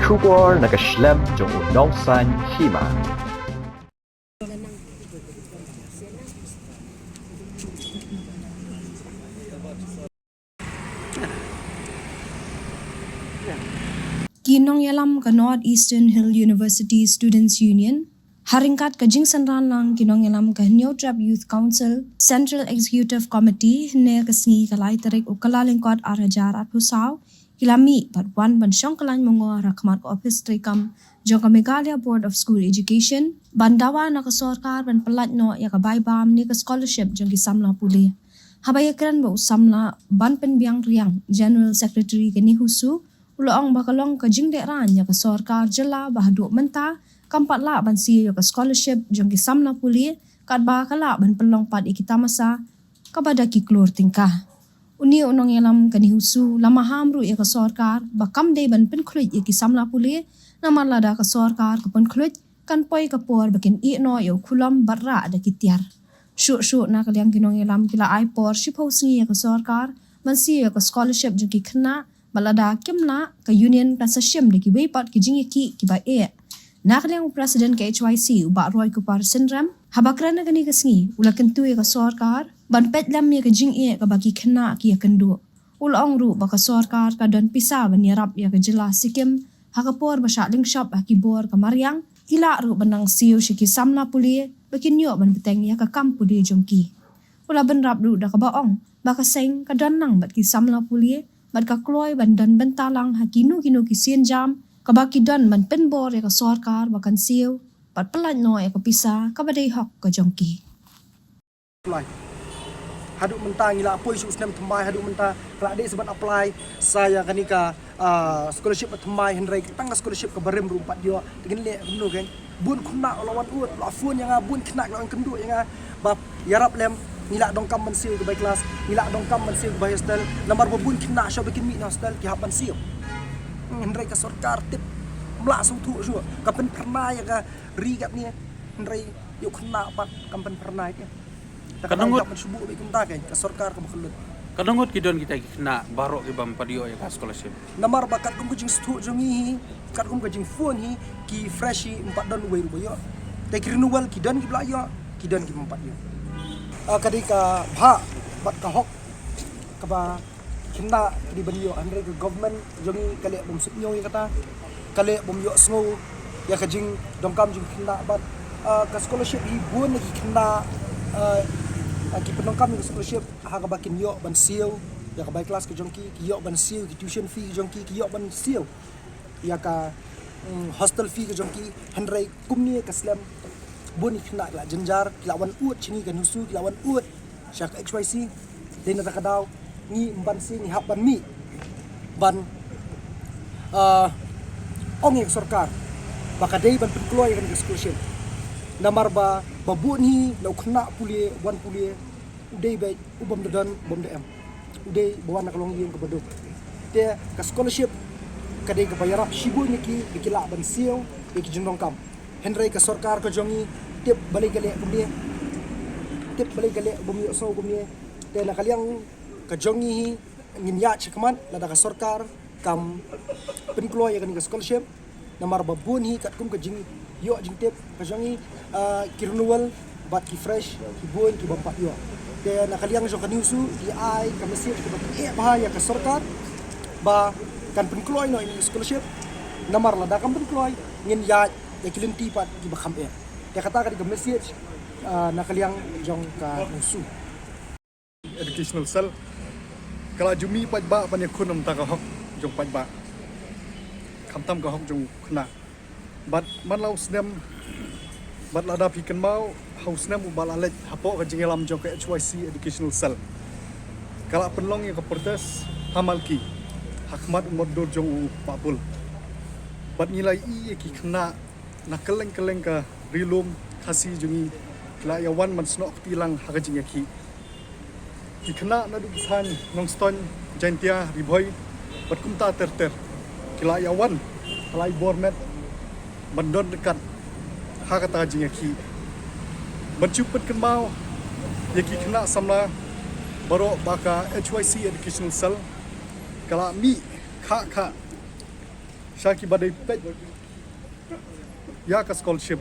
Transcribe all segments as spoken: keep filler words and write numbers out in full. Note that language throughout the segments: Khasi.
Khubor na ka shlem jong u nongsaiñ hima. Ki nongïalam ka North Eastern Hill University Students Union, ha ryngkat ka jingsynran lang ki nongïalam ka Hynñiewtrep Youth Council, Central Executive Committee, hynne ka sngi ka lai tarik u Kyllalyngkot ar hajar arphew saw, ki la mih bad wan ban shong kyllain myngor ha khmat ka ophis treikam jong ka Meghalaya Board of School Education, ban dawa na ka sorkar ban pyllait noh ïa ka bai bam ne ka scholarship jong ki samla pule. Haba ïakren bad u samla Banpynbiang Riang, General Secretary ka NEHUSU, u la ong ba ka long ka jingdeh rain ïa ka sorkar jylla ba haduh mynta kam pat lah ban siew ïa ka scholarship jong ki samla pule, katba ka lah ban pynlong pat ïa ki tamasa kaba da ki klur tyngka. Une u nongïalam ka NEHUSU la maham ruh ïa ka sorkar ba kam dei ban pynkhluit ïa ki samla pule, namar lada ka sorkar ka pynkhluit, kan poi ka por ba kin ïeh noh ïa u khulom bad rah da ki tiar. Shuh shuh na ka liang ki nongïalam ki la ai por shiphew sngi ïa ka sorkar ban siew ïa ka scholarship jong ki khynnah, bad lada kim lah, ka union kan sa shim da kiwei pat ki jingïakhih kiba eh. Na ka liang u president ka H Y C, u Bah Roy Kupar Synrem, haba kren ha kane ka sngi, u la kyntu ïa ka sorkar ban peit lem ïa ka jingeh kaba ki khynnah ki ïakynduh. U la ong ruh ba ka sorkar ka don pisa ban ïarap ïa ka jylla Sikkim ha ka por ba shah lyngshop ha ki bor ka mariang, ki lah ruh ban nang siew sha ki samla pule ba kin ïoh ban bteng ïa ka kam pule jong ki. U la bynrap ruh da kaba ong ba ka seng ka don lang bad ki samla pule bad ka kloi ban don bynta lang ha kino kino ki sienjam kaba ki don ban pynbor ïa ka sorkar ba kan siew bad pyllait noh ïa ka pisa kaba dei hok ka jong ki. Apply. Haduh mynta ngi la poi shu snem thymmai, haduh mynta ka la dei sa ban apply sa ïa kane ka, ah, scholarship ba thymmai, hynrei tang ka scholarship kaba rim ruh ym pat ïoh. Te ngin leh kumno kein? Bun khynnah la wan ud, la phone ïa nga, bun khynnah la wan kynduh ïa nga ba ïarap lem, ngi la donkam ban siew ïa ka bai klas, ngi la donkam ban siew ïa ka bai hostel, namar ba bun khynnah shuwa ba kin mih na hostel ki hap ban siew. Hmm, hynrei ka sorkar tip, ym lah sngewthuh shuh, ka pynphyrnai ïa ka ri katne, hynrei ïa u khynnah pat kam pynphyrnai te. Te ka dang ngut ban shu buh beit kumta kein, ka sorkar kaba kyllut. Ka dang ngut ki don kita ki khynnah baroh ki bym pat ïoh ïa ka scholarship. Namar ba katkum ka jingsngewthuh jong ngi hi, katkum ka jingphone hi, ki fresh hi ym pat don uwei ruh ba ïoh. Te ki renewal ki don kiba la ïoh, ki don ki bym pat ïoh. Ah, ka dei ka bhah bad ka hok kaba khynnah ki dei ban ïoh, hynrei ka government jong ngi ka leh bym suidñiew ïa kata, ka leh bym ïohsngew ïa ka jingdonkam jong ki khynnah bad, ah, ka scholarship hi bun ïa ki khynnah, ah, ah, ki pyndonkam ïa ka scholarship ha kaba kin ïoh ban siew ïa ka bai klas ka jong ki, ki ïoh ban siew ki tuition fee ka jong ki, ki ïoh ban siew ïa ka, mm, hostel fee ka jong ki, hynrei kumne ka slem bun ïa ki khynnah ki la jynjar, ki la wan ud sha ngi ka NEHUSU, ki la wan ud sha ka H Y C, dei na kata ka daw ngi ym ban siew, ngi hap ban mih ban, ah, ong ïa ka sorkar ba ka dei ban pynkloi ïa kane ka scholarship. Namar ba, ba bun hi na u khynnah pule, wan pule, u dei beit u bym da don, u bym da em. U dei ba wan na ka longïing kaba duk. Te ka scholarship ka dei kaba ïarap shibun ïa ki ba ki lah ban siew ïa ki jingdonkam. Hynrei ka sorkar ka jong ngi tip balei ka leh kumne. Tip balei ka leh bym ïohsngew kumne. Te na ka liang ka jong ngi hi ngin ïaid shakhmat lada ka sorkar kam pynkloi ïa kane ka scholarship. Namar ba bun hi katkum ka jingïoh jingtip ka jong ngi, ah, ki renewal bad ki fresh ki bun ki bym pat ïoh. Te na ka liang jong ka NEHUSU ngi ai ka message kaba eh bha ïa ka sorkar ba kan pynkloi noh ïa ka scholarship. Namar lada kam pynkloi ngin ïaid ïa ki lynti pat kiba kham eh. Te kata ka dei ka message, ah, na ka liang jong ka NEHUSU. Educational Cell ka la ju mih paidbah ban ïakhun na ka bynta ka hok jong paidbah, khamtam ka hok jong khynnah. Bad man la u snem, bad lada phi kynmaw ha u snem uba la leit hapoh ka jingïalam jong ka H Y C Educational Cell, ka la pynlong ïa ka protest ha Malki ha khmat u motdur jong u Bah Bull. Bad ngi la ïohi ïa ki khynnah na kylleng kylleng ka Ri Lum Khasi jong ngi ki la ïa wan ban snoh kti lang ha ka jingïakhih. Ki khynnah naduh ki thaiñ Nongstoiñ, Jaintia, Ri Bhoi bad kumta ter ter ki la ïa wan ha lai bor met ban don ryngkat ha kata ka jingïakhih. Ban shu pynkynmaw ïa ki khynnah samla baroh ba ka H Y C Educational Cell ka la mih khah khah sha kiba dei peit ïa ka scholarship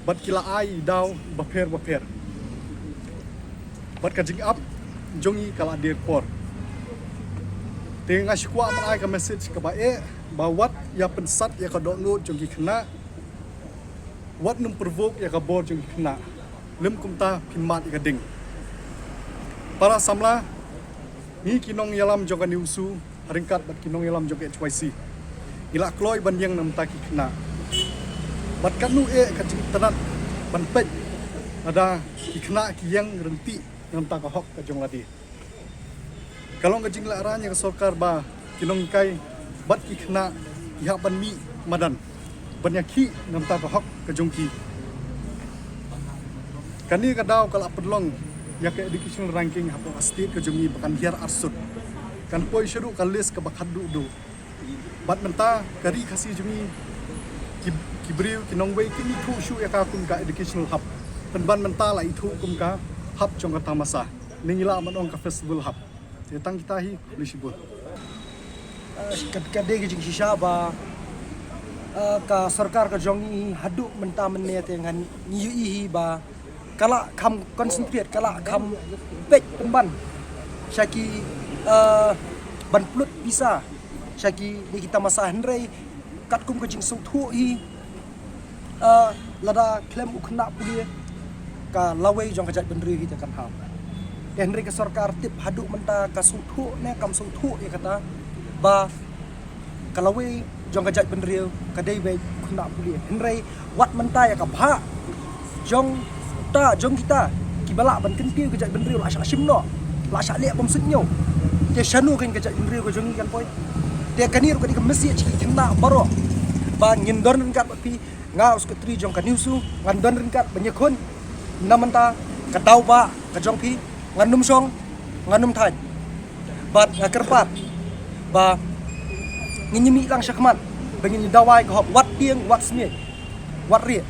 bad ki la ai i daw bapher bapher bad ka jingap jong i ka la dier por. Te nga sngewkwah ban ai ka message kaba eh ba wat ïa pynsat ïa ka dohnud jong ki khynnah, wat nym pyrvuk ïa ka bor jong ki khynnah, lym kumta phin mad ïa ka ding. Para samla, ngi ki nongïalam jong ka NEWSU ha ryngkat bad ki nongïalam jong ka H Y C, ngi la kloi ban ïeng na bynta ki khynnah. Bad katno eh ka jingtynat ban peit lada ki khynnah ki ïeng ryntih na bynta ka hok ka jong lade. Ka long ka jinglehrain ïa ka sorkar ba ki nonghikai bad ki khynnah ki hap ban mih madan ban ïakhih na bynta ka hok ka jong ki. Kane ka daw ka la pynlong ïa ka educational ranking hapoh ka state ka jong ngi ba kan hiar arsut, kan poi shaduh ka list kaba khatduh duh. Bad mynta ka ri Khasi jong ngi, ki, ki briew ki nongwei kim ithuh shuh ïa ka kum ka educational hub. Pynban mynta la ithuh kum ka hub jong ka tamasa, ne ngi lah ban ong ka festival hub. Te tang kita hi, khublei shibun. Eh, ka, ka dei ka jingshisha ba, eh, ka sorkar ka jong ngi haduh mynta mynne te ngan ngi ïohi hi ba ka la kham concentrate, ka la kham peit pynban sha ki, eh, ban pynlut pisa sha kine ki tamasa, hynrei katkum ka jingsngewthuh hi, eh, lada khlem u khynnah pule ka lawei jong ka jaitbynriew hi te kan hap. Te hynrei ka sorkar tip haduh mynta ka sngewthuh ne kam sngewthuh ïa kata ba ka lawei jong ka jaitbynriew ka dei beit u khynnah pule. Hynrei wat mynta ïa ka bhah jong ta, jong kita kiba lah ban kyntiew ka jaitbynriew la shah shim noh, la shah leh bym suidñiew. Te shano kein ka jaitbynriew ka jong ngi kan poi? Te kane ruh ka dei ka message ki khynnah baroh ba ngin don ryngkat bad phi. Nga u secretary jong ka NEWSU ngan don ryngkat ban ïakhun na bynta ka daw ba ka jong phi. Ngan nym shong, ngan nym thait. Bad nga kyrpad ba ngin ïa mih lang shakhmat ba ngin ïa dawai ka hok wat tieng, wat snieh, wat rieh.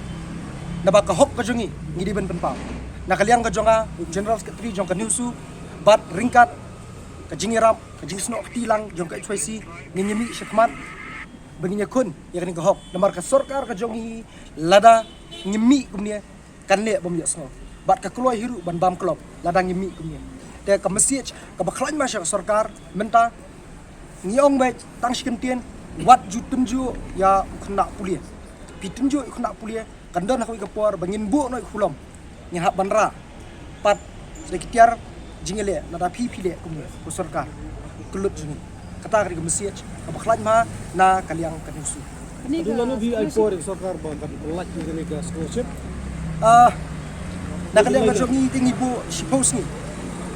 Naba ka hok ka jong ngi ngi dei ban pynpaw. Na ka liang ka jong nga u General Secretary jong ka NEWSU bad ryngkat ka jingïarap, ka jingsnoh kti lang jong ka H Y C, ngin ïa mih shakhmat ba ngin ïakhun ïa kane ka hok. Namar ka sorkar ka jong ngi, lada ngim mih kumne, kan leh bym ïohsngew. Bad ka kloi hi ruh ban bam klop lada ngim mih kumne. Te ka message kaba khlaiñ ma sha ka sorkar mynta, ngi ong beit tang shi kyntien, wat ju tynjuh ïa u khynnah pule. Phi tynjuh ïa u khynnah pule, kan don ha kawei ka por ba ngin buh noh ïa u khulom, ngin hap ban rah pat sha ki tiar jingïaleh lada phi phi leh kumne, ko sorkar, kyllut jong ngi. Kata ka dei ka message kaba khlaiñ ma na ka liang ka NEWSU. Haduh lano phi ai por ïa ka sorkar ba kan pyllait ïa kane ka scholarship? Ah, na ka liang ka jong ngi te ngi buh shiphew sngi.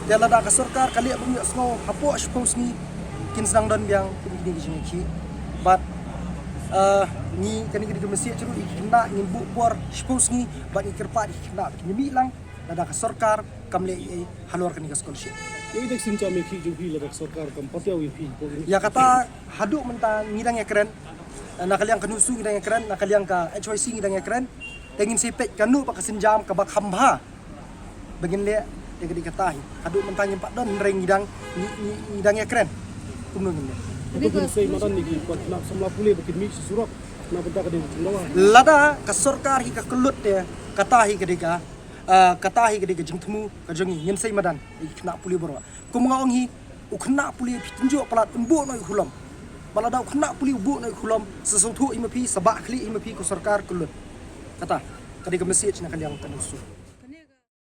Te lada ka sorkar ka leh bym ïohsngew hapoh shiphew sngi, kin sa nang don biang kum kine ki jingïakhih. Bad, ah, ngi, kane ka dei ka message ruh ïa ki khynnah, ngin buh por shiphew sngi bad ngi kyrpad ïa ki khynnah ba kin ïa mih lang lada ka sorkar kam leh ei ei halor kane ka scholarship. Ïa kata ka sienjam ïakhih jong phi lada ka sorkar kam patiaw ïa phi? Ïa kata haduh mynta ngi dang ïakren. Na ka liang ka NEWSU ngi dang ïakren, na ka liang ka H Y C ngi dang ïakren. Te ngin sa peit kano ba ka sienjam kaba kham bha ba ngin leh, te ka dei kata hi. Haduh mynta ngim pat don, hynrei ngi dang, ngi, ngi, ngi dang ïakren kumno ngin leh. Hato phin sei madan ïa ki khynnah samla pule ba kin mih sha surok na bynta ka dei ka jingdawa? Lada ka sorkar hi ka kyllut te kata hi ka dei ka, ah, kata hi ka dei ka jingthmu ka jong ngi, ngin sei madan ïa ki khynnah pule baroh. Kum nga ong hi, u khynnah pule phi tynjuh palat un buh noh ïa u khulom. Bad lada u khynnah pule u buh noh ïa u khulom, sa sngewthuh hi ma phi, sa bah khlieh hi ma phi, ko sorkar kyllut. Kata ka dei ka message na ka liang ka NEWSU.